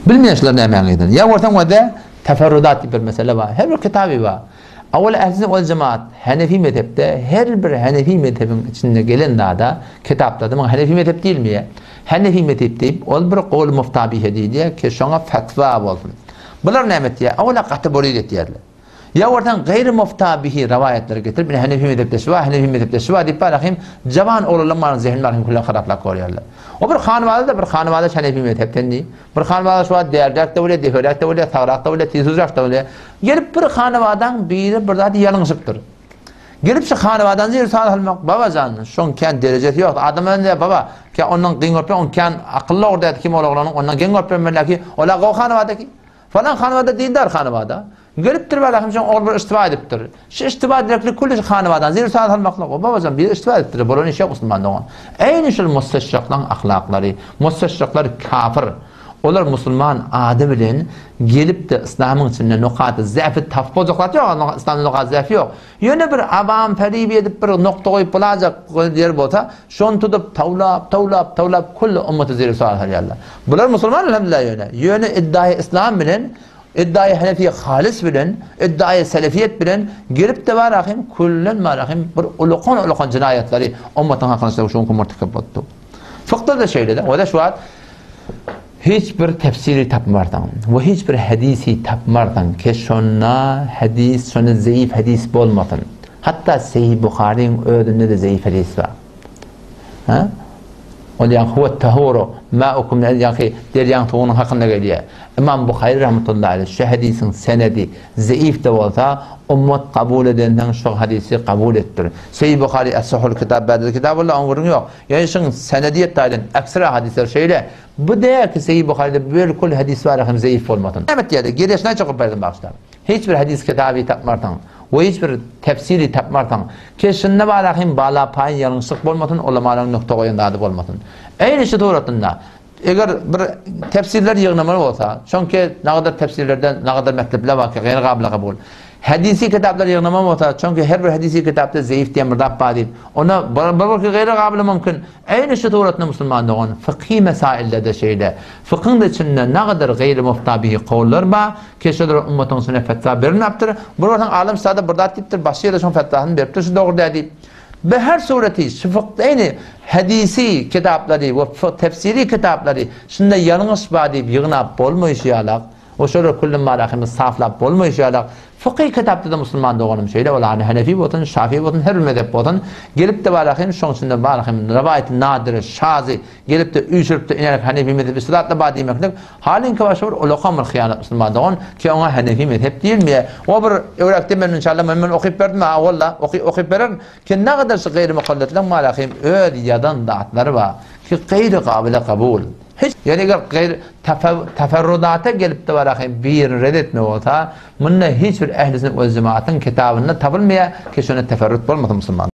Bilmeýän şular nämäň yzyny. Ýa görseň wada teferrudat diýip bir mesele bar. Her bir kitaby bar. Awal ähli sünnet wal jemaat Hanefi mezhepde her bir Hanefi mezhebiň içinde gelen zada kitaplarda muňa Hanefi mezhep diýilmeýär. Hanefi mezhep diýip ol bir gol muftabihe diýilýär ki şoňa fetwa bolsun. Bular näme etýär? Awala gaty boryz etýärler. Ýa görseň gaýry muftabihi rawaýatlary getirip ine Hanefi mezhepde şu bar, Hanefi mezhepde şu bar diýip bar ahim jawan oglanlaryň baryny zehin baryny küllen haraplap görýärler. O bir hanwada-da bir hanwada Hanefi mezhepden diý. Bir hanwada şu wagt därdäk-de bolýar, deperäk-de bolýar, sagrak-da bolýar, tizräk-de bolýar. Gelip bir hanwadaň biri bir zady ýalňyşypdyr. Gelip şu hanawadan zir sal almak, baba jan, şoň kän derejesi ýok. Adam önde baba, ki ondan geň görüp, on kän akylly ogurdy, kim ol oglanyň ondan geň görüp bilmeli ki, ola gowy hanawada ki. Falan hanawada dindar hanawada. Gelipdir bala hem şoň ogul bir iştiba edipdir. Şu iştiba direkli külli hanawadan zir sal almaklyk. O baba jan bir iştiba edipdir. Bolan iş ýok musulman dogan. Eýni şul mustaşraklaryň ahlaklary, mustaşraklar kafir. Olar musulman ady bilen gelip-de yslamyň içinde nokaty zäfi tapyp boljak zat ýok, yslamda nokaty zäfi ýok. Ýöne bir awam feribi edip bir nokta goýup bolajak ýer bolsa, şony tutup tawlap, tawlap, tawlap külli ümmaty zeri sual salýarlar. Bular musulman elhamdülillah ýöne. Ýöne iddaýy yslam bilen, iddaýy hanefi halis bilen, iddaýy selefiýet bilen gelip-de bar ahim küllen bar ahim bir ulukan-ulukan jenaýatlary ümmatyň hakyna şu günki murtekep bolupdy. Fykda-da şeýle-de. O-da şu wagt Hiç bir tefsiri tapmarsyň we hiç bir hadisi tapmarsyň ki şonda hadis şonda zeýif hadis bolmasyn. Hatda Sahih Buharyň özünde-de zeýif hadis bar. Ha? Ol ýa huwa tahuru ma'ukum ýa-ki derýaň suwunyň hakynda gelýär. Imam Buhary rahmetullahi aleyh şu hadisiň senedi zeýif-de bolsa ummat kabul edenden şu hadisi kabul etdir. Sahih Buhary as-sahul kitab ba'del kitabullah oň gürrüňi ýok. Ýöne şuň senediýet taýdan eksra hadyslar şeýle. Bu däl ki Sahih Buharyda bölkül hadys bar hem zeýif bolmasyn. Näme etýärler? Gereşine çykyp berdim bagşlar. Hiç bir hadys kitaby tapmarsyň we hiç bir tefsiri tapmarsyň ki şunda bar hem bala paýyn ýalňyşlyk bolmasyn, ulamalaryň nukta goýan zady bolmasyn. Eýni şu suratynda eger bir tefsirler ýygnamaly bolsa, çünki nagadar tefsirlerden nagadar mektepler bar ki gaýry gabyla kabul. Hadisi kitaplar ýygnamaly bolsa, çünki her bir hadisi kitapda zeýif diýen bir zat bar diýip, Onda bir bir gaýry gabyly mümkin. Eýni şu suratda musulman dogan fykhy mesaillerde şeýle. Fykyň da içinde nagadar gaýry muftabihi kowullar bar, ki şolar ummatyň içinde fetwa berilmepdir. Bir barsaň alym sada bir zat diýipdir, başga ýerde şoň fetwasyny beripdir, şu dogry däl diýip. Be her sureti şu fykda eýni hadisi kitaplary we tefsiri kitaplary şunda ýalňyş bar diýip ýygnap bolmaýşy ýalak. We şolar külli marahymy saflap bolmaýşy ýalak, fykyh kitapda-da musulman doganym şeýle ol hany Hanefi bolsun, Şafi bolsun, her bir mezhep bolsun, gelip-de barahym şoň içinde barahym rawaýaty nadiri, şazy gelip-de üýşürip-de inerek Hanefi mezhebi şu zatda bar diýmeklik halyňky başga bir ulakam bir hyýanat musulman dogan ki oňa Hanefi mezhep diýilmeýär. O bir öwrekde men inşallah men men okyp berdim ha walla oky okyp bererin ki nagadar şu gaýry mukalletleň barahym öz ýazan zatlary bar ki gaýry gabyla kabul. Hiç ýöne eger gaýry teferrudata gelip-de barahym birini red etme bolsa, munda hiç bir ähli sünnet we jemaatyň kitabynda tapylmaýar ki şonda teferrut bolmasyn musulman.